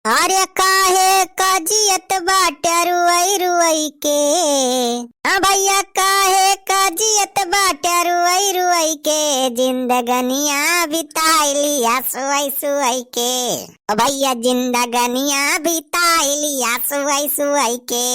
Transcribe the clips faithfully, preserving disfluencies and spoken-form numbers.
अरे काहे का जियत बाटे रुअई रुअई के? हाँ भइया, काहे का जियत बाटे रुअई रुअई के? जिंदगनिया बिताई लिया सुअई सुअई के। ओ भइया, जिंदगनिया बिताई लिया सुअई सुअई के।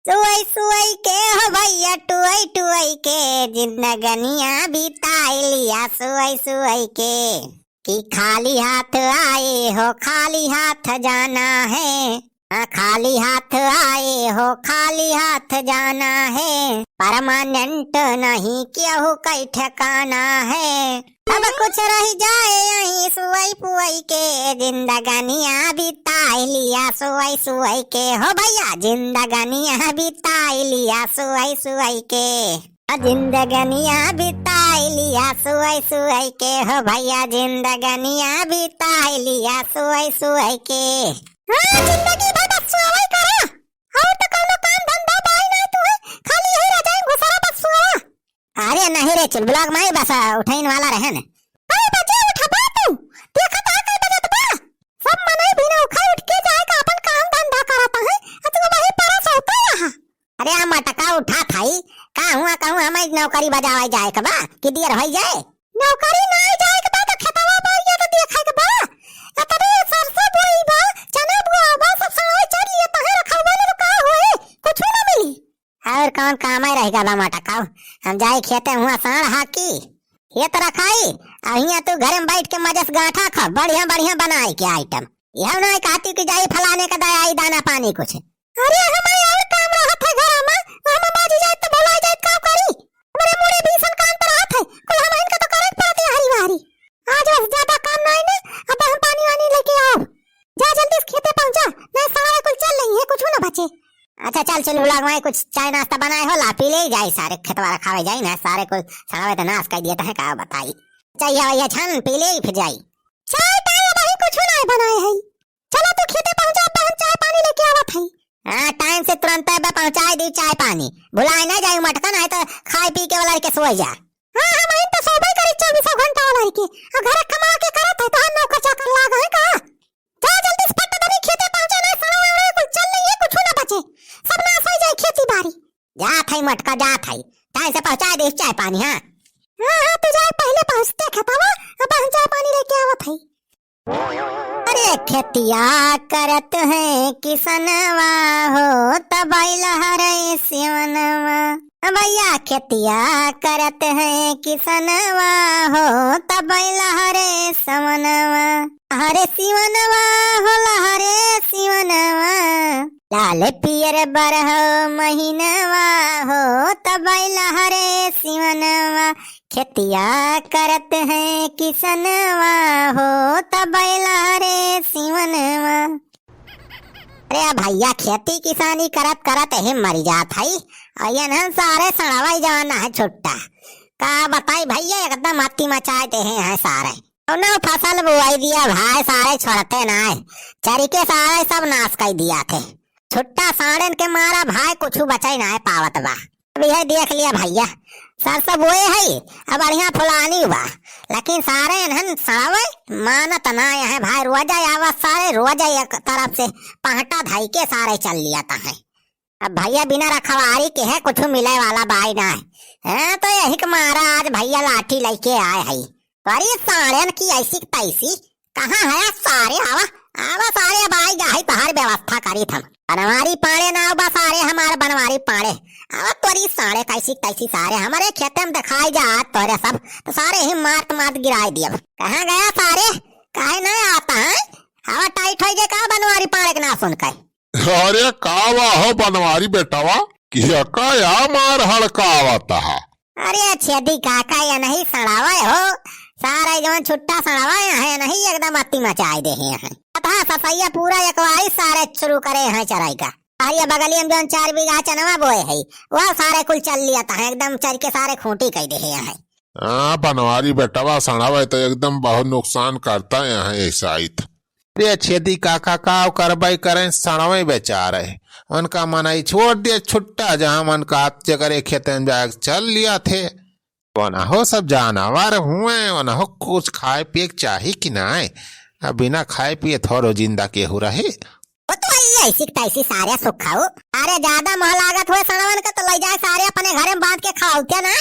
सुअई सुअई के हो भइया, टुअई टुअई के। जिंदगनिया बिताई लिया सुअई सुअई के। कि खाली हाथ आए हो, खाली हाथ जाना है। हाँ, खाली हाथ आए हो, खाली हाथ जाना है। परमानेंट नहीं केहू कई ठिकाना है। अब कुछ रहि जाए यहीं सुअई पुअई के। जिंदगनिया बिताई लिया सुअई सुअई के। हो भइया, जिंदगनिया बिताई लिया सुअई सुअई के। आ जिंदगनिया बिताई लिया सुअई सुअई के। हो भइया, जिंदगनिया बिताई लिया सुअई सुअई के। हाँ, जिंदगी भर बस सुअई करा। अउर तो कउनो काम धंधा बाई नाहीं तुहैं, खाली यही रजाई में घुसा रहा बस सुआ। अरे नहीं रे चुलबुला माई, बस उठइन वाला रहेन। कई बजे उठबा तू? देखत हा कई बजत बा? सब मनई बिना उठा उठ के जाए का आपन काम धंधा करत हैं, आ तू वही परा सोता रहा। अरे आ मटका उठात हई, का हुआ कहूँ हमैं नौकरी बजावै जाए के बा कि देर होइ जाए? नौकरी नाहीं जाए के बा त खेतवा बारिया त देखे के बा। एतने सरसों बोई बा, चना बुआ बा, सब साँड़े चर लिया, तहे रखउबा न त का होई? कुछु न मिली। अउर कउन कामै रहि गा बा मटका? हम जाई खेते हुआँ साँड़ हाँकी, खेत रखाई, आ हियाँ तू घरे में बैठ के मजे से गाँठा खा, बढ़िया बढ़िया बनाई के आइटम। यह नाहीं कहती कि जाई फलाने का दे आई दाना पानी कुछ। अरे हमैं अउर काम रहत है घरा मा, हम बाजी जाए त भुलाइ जाए, का करी? हमरे मुड़े भीषण काम पर रहत है, कुल हमहिन का तो करे के पड़त है हरी वारी। आज बस ज्यादा काम नाहीं न, अब हम पानी वानी लइके आउब। जा जल्दी से खेते पहुँचा, नाहीं सारे कुल चल रही है, कुछ न बचे। अच्छा चल चुलबुला माई, कुछ चाय नाश्ता बनाए हो, ला पी लेई जाई, सारे खेतवा रखावै जाई न, सारे कुल साँड़े त नास कइ दिया तहे, का बताई। चाय भइया छान पी लेई फिर जाई। चाय ताय अबहीं कुछ नाहीं बनाए है। चला तू खेते पहुँचा, अब हम चाय पानी लइके आवत हई। हाँ, टाइम से तुरंत अब पहुँचाइ दी चाय पानी। भुलाइ न जाई मटका, नाहीं त खाइ पी के वाला के सोइ जा। हाँ, हमहिन त सोबे करी चउबीसों घंटा वाला के। आ घरे कमा के करत है, तोहार नौकर चाकर लाग है का? जा जल्दी से फट दनी खेते पहुँचा, नाहीं साँड़े वाँड़े कुल चल रही है, कुछ न बचे। सब नास होइ जाए खेती बारी। जात हई मटका, जात हई। टाइम से पहुँचाइ दे चाय पानी, हाँ। हाँ, हाँ, तू जाए पहिले पहुँचते खेतवा, अब हम चाय पानी लइके आवत हई। अरे खेतिया करत है किसनवा हो, तब लहरे सिवनवा। भइया खेतिया करत है किसनवा हो, तब लहरे सवनवा। हरे सिवनवा हो लहरे सिवनवा, लाल पियर बरहो महीनवा हो, तब लहरे सिवनवा। खेतिया करत है किसनवा हो, तब लहरे सिवनवा। अरे भइया, खेती किसानी करत करत ही मरि जात हई। अउर इन्हन सारे साँड़वै जवान है छुट्टा। का बताई भइया, एकदम अति मचाए देहे हैं सारे। कउनो फसल बोआइ दिया भाई, सारे छोड़ते नाहीं। चरि के सारे सब नास कइ दिया थे। छुट्टा साँड़ेन के मारा भाई कुछु बचै नाहीं पावत बा। अब यह देख लिया भइया, सरसों बोए हई, अब बढ़िया फुलानी बा, लेकिन सारे इन्हन साँड़वै मानत नाहीं है भाई। रोजै आवत सारे, रोजै एक तरफ से पहटा धइ के सारे चल लियत हैं। अब भइया बिना रखवारी के है, कुछु मिलै वाला बाई नाहीं। हैं, तो यही के मारा आज भइया लाठी लइके आए हई। अरे साँड़ेन की ऐसी की तैसी, कहाँ है सारे? आवा, आवा सारे, अब आइ गा है, तोहार व्यवस्था करीत हम। बनवारी पाँड़े नाव बा सारे हमार, बनवारी पाँड़े। आवा तोरी साँड़े कैसी की तैसी सारे, हमरे खेते में देखाइ जा आज तोरे सब, तो सारे ही मारत मारत गिराइ दियब। कहाँ गया सारे? काहे नाहीं आवत है? हवा टाइट होइ गए का बनवारी पाँड़े के नाव सुन के? अरे का बा हो बनवारी बेटवा, कि का या मार हड़कावत हा? अरे छेदी काका, यनही साँड़वै हो, सारे जवन छुट्टा साँड़वै हैं, यनही एकदम अति मचाइ देहे हैं। अतः ससैया पूरा एकवारी सारे शुरू करे हैं चराई का। अरे बगलिया में जवन चार बीघा चनवा बोए है, वह सारे कुल चल लियत हैं, एकदम चरि के सारे खूँटी कइ देहे हैं। हाँ, बनवारी बेटवा साँड़वै तो एकदम बहुत नुकसान करत हैं ऐसा ही त। रे छेदी काका, काव करबै करें, साँड़वै बेचारे। उनका मनई छोड़ दिया छुट्टा, जहाँ मन का जेकरे खेते में जाए चल लियत थे। ओनहो सब जानवर हुए, ओनहो कुछ खाए पिए के चाही कि नाय? अब बिना खाए पिए थोड़ो जिंदा केहू रहे। वो तो वही ऐसी तैसी सारे सुखाऊ। अरे ज्यादा मोह लागत हुए सड़वन के तो ले जाए सारे अपने घरे में बांध के खाओ क्या ना।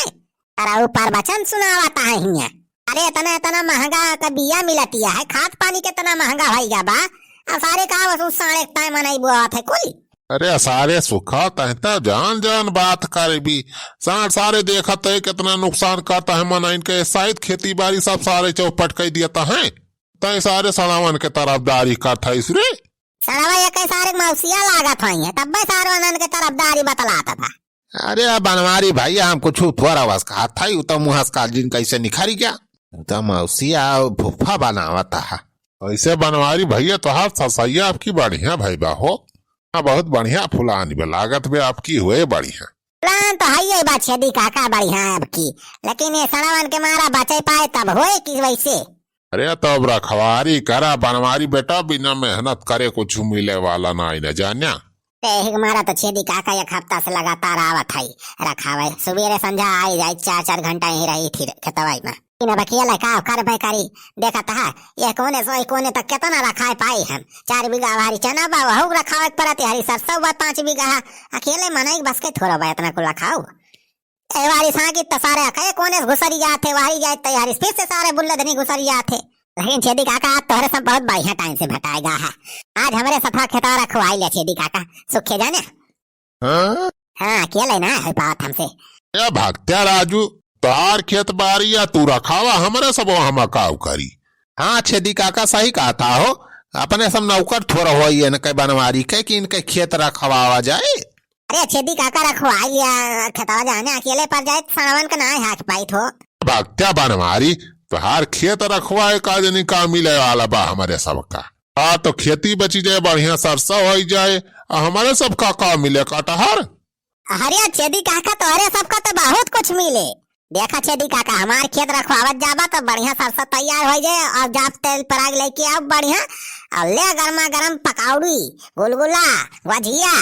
अरे ऊपर वचन सुनावत है हियाँ। अरे इतना इतना महंगा का बिया मिलतिया है, खाद पानी कितना महंगा होई गा बा। आ सारे का बस उस साढ़े ताय मनई बुआवत है कुल। अरे सारे सुखा तहता जान जान बात करबी। साढ़ सारे देखत है कितना नुकसान करता है मनइन के, शायद खेती बाड़ी सब सारे चौपट कर दिया है। तय सारे सड़ावन के तरफदारी करत है रे। सड़वा ये कई सारे मौसिया लागत होई है, तब्बे सारे उन्हन के तरफदारी बतलात था। अरे बनवारी भैया, हम कुछ थोड़ा बस कहत है, उ तो मुँह से काजिन कैसे निखरी गया। उ तो मौसिया फूफा बनावत है। ऐसे बनवारी भैया तोहार ससैया आपकी बढ़िया भई बा हो। हाँ, बहुत बढ़िया फुलानी बा, लागत बा आपकी हुए बढ़िया। फुलान तो है ही बा छेदी काका बढ़िया आपकी, लेकिन ये सड़वन के मारा बचे पाए तब होए कि वैसे। अरे तो अब रखवारी करा बनवारी बेटा, बिना मेहनत करे कुछ मिले वाला ना है न जान्या। ते हिक मारा तो छेदी काका एक हफ्ता से लगातार आवत है रखावे, सुबेरे संझा आई जाए, चार चार घंटा ही रही थी खेतवाई में। इन बखिया ले का करबे करी, देखत है ये कोने से कोने तक कितना रखाए पाई हम। चार बीघा हरी चना बा, वहू रखावे के परत, हरी सरसों बा पाँच बीघा, अकेले मनई बस के थोड़ा बा इतना कुल रखाऊ। ए वारी सांकी त सारे कहे कोने से घुसरी जात है, वारी जाए तैयारी फिर से सारे बुल्ले धनी घुसरी जात है। लेकिन छेदी काका आज तोहरे सब बहुत बढ़िया टाइम से भेटाएगा है। आज हमरे सफा खेतवा रखवाई ले छेदी काका, सुखे जाने। हाँ? हाँ, अकेले ना है बात हमसे। ए भक्त्या राजू, तोहार खेत बारी या तू रखावा, हमरे सब हम काव करी। हाँ छेदी काका सही कहता हो, अपने सब नौकर थोड़ा होई इनके बनवारी के कि इनके खेत रखवावा जाए। अरे छेदी काका रखवाई लिया खेतवा जाने, अकेले पर जाए सड़वन के ना हाथ पाई थो। भक्त्या बनवारी, तोहार खेत रखवाए का जनी का मिले वाला बा हमरे सबका। आ तो खेती बची जाए, बढ़िया सरसों होई जाए, आ हमरे सबका का मिले कटहर। अरे छेदी काका तोहरे सबका तो बहुत कुछ मिले। देखा छेदी काका, हमार खेत रखवावत जाबा तो बढ़िया सरसों तैयार होई जाए और जाब तेल पराग लेके आओ बढ़िया और ले गर्मा गर्म पकौड़ी, गुलगुला, गुझिया,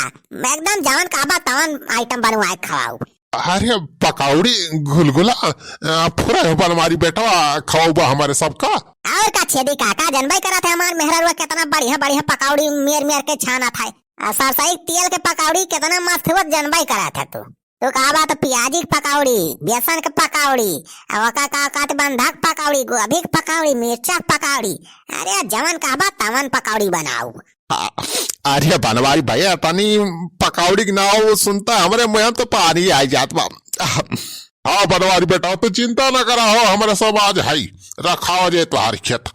एकदम जवन कहबा तवन आइटम बनवाए के खवाऊ। अरे पकौड़ी, गुलगुला, आ, फुरा बनवारी बेटवा खवाऊ बा हमरे सबका। और का छेदी काका, जनबई करत है हमार मेहररुआ कितना बढ़िया बढ़िया पकौड़ी मेर मेर के छानत है। आ सरसई तेल के पकौड़ी कितना मस्त हुआ, जनबई करत है तू। तू कहबा तो पियाजी के पकौड़ी, बेसन के पकौड़ी, आ ओका का कहत बंधा के पकौड़ी, गोभी के पकौड़ी, मिर्चा के पकौड़ी, अरे जवन कहबा तवन पकौड़ी बनाऊ। आ, अरे बनवारी भैया, तनी पकौड़ी के नाव सुनता हमरे मुँह में तो पानी आई जात बा। हाँ बनवारी बेटा, तू चिंता ना करा हो, हमरे सब आज है रखावा जाए तोहार खेत।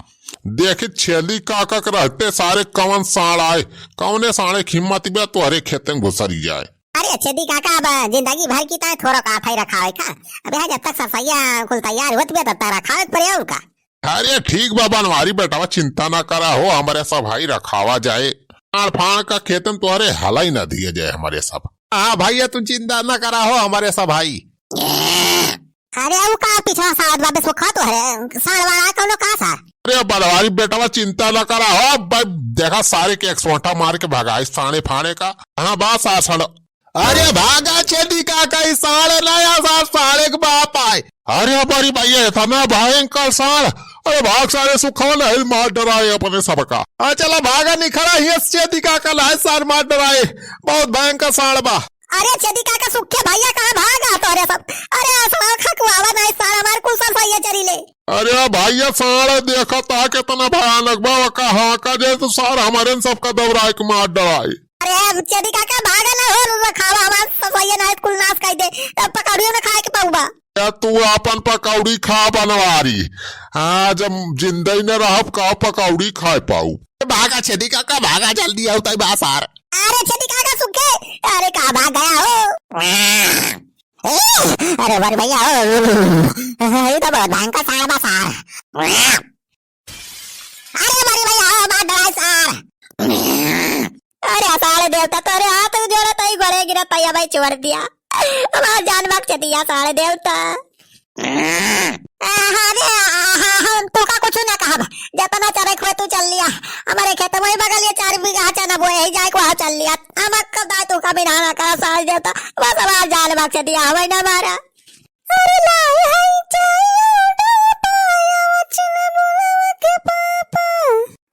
देखी छेदी काका के रहते सारे कवन साँड़ आए, कवने साँड़े के हिम्मत बा तोहरे खेते में घुसरी जाए। अरे छेदी काका, अब जिंदगी भर की ताए थोड़ा का फाई रखावे का। अब यहाँ जब तक सरसैया कुल तैयार होत बा तब तक रखावे के पड़े और का। अरे ठीक बा बनवारी बेटवा, चिंता ना करा हो, हमरे सब है रखावा जाए। साँड़ फाँड़ का खेते में तोहरे हलाई ना दिए जाए हमरे सब। हाँ भैया, तू चिंता ना करा हो, हमरे सब है। अरे, उ का पीछा साथ बाबे सुखा तो है, साढ़ वाला कौनो का सा? अरे, बनवारी बेटवा चिंता न करा हो, अब भाई देखा सारे के एक सोटा मार के भगाई साँड़े फाँड़े का। हाँ, बा साढ़। अरे, भागा छेदी काका, ई साढ़ नया साढ़, साढ़े के बाप आए। अरे, बड़ी भैया, इतना भयंकर साढ़। अरे, भाग सारे सुखवा नहीं मार डराए अपने सबका। अरे, चला भागा निखरा, ये छेदी काका लाए साढ़ मार डराए। बहुत भयंकर साढ़ बा। अरे छेदी काका, सुखे भैया कहाँ भागा तोहरे सब? अरे साढ़ खकुआवा नहीं, साढ़ हमार कुल सरसैया चरी ले। अरे भैया, साढ़ देखा ता कितना भयानक बा, कहाँ का जे तो साढ़ हमारे सबका दौड़ाए के मार डराए। अरे छेदी काका, भागा ना हो, रखावा हमार सरसैया नहीं कुल नाश कर दे, तब पकौड़ियों में खाए के पाऊबा। या तू अपन पकौड़ी खा बनवारी, हाँ, जब जिंदा ही न रहब का पकौड़ी खाए पाऊ। भागा छेदी काका, भागा, जल्दी आओ तई बा साढ़। अरे छेदी काका सुखे, अरे का भाग गया हो? ए, अरे बड़ी भैया हो, ये तो बहुत भयंकर साढ़ बा साढ़। अरे बड़ी भैया हो, मार डराए साढ़। अरे साढ़ देवता, तोरे हाथ जोड़त ही, गोड़े गिरत ही, भाई छोड़ दिया। हमार जान बख्श दिया साढ़ देवता। अरे, हम तोका कुछ ना कहब, जतना चरे खोए तू चल लिया। हमारे खेत वही बगल ये चार बीघा चना बोए, यही जाए को चल लिया। हम अक्कल दाए तोका बिना ना करा साढ़ देवता, बस हमार जान बख्श दिया, हमें ना मारा। अरे लाई है चाय order पाया, वचन बोलवा के पाप पापा।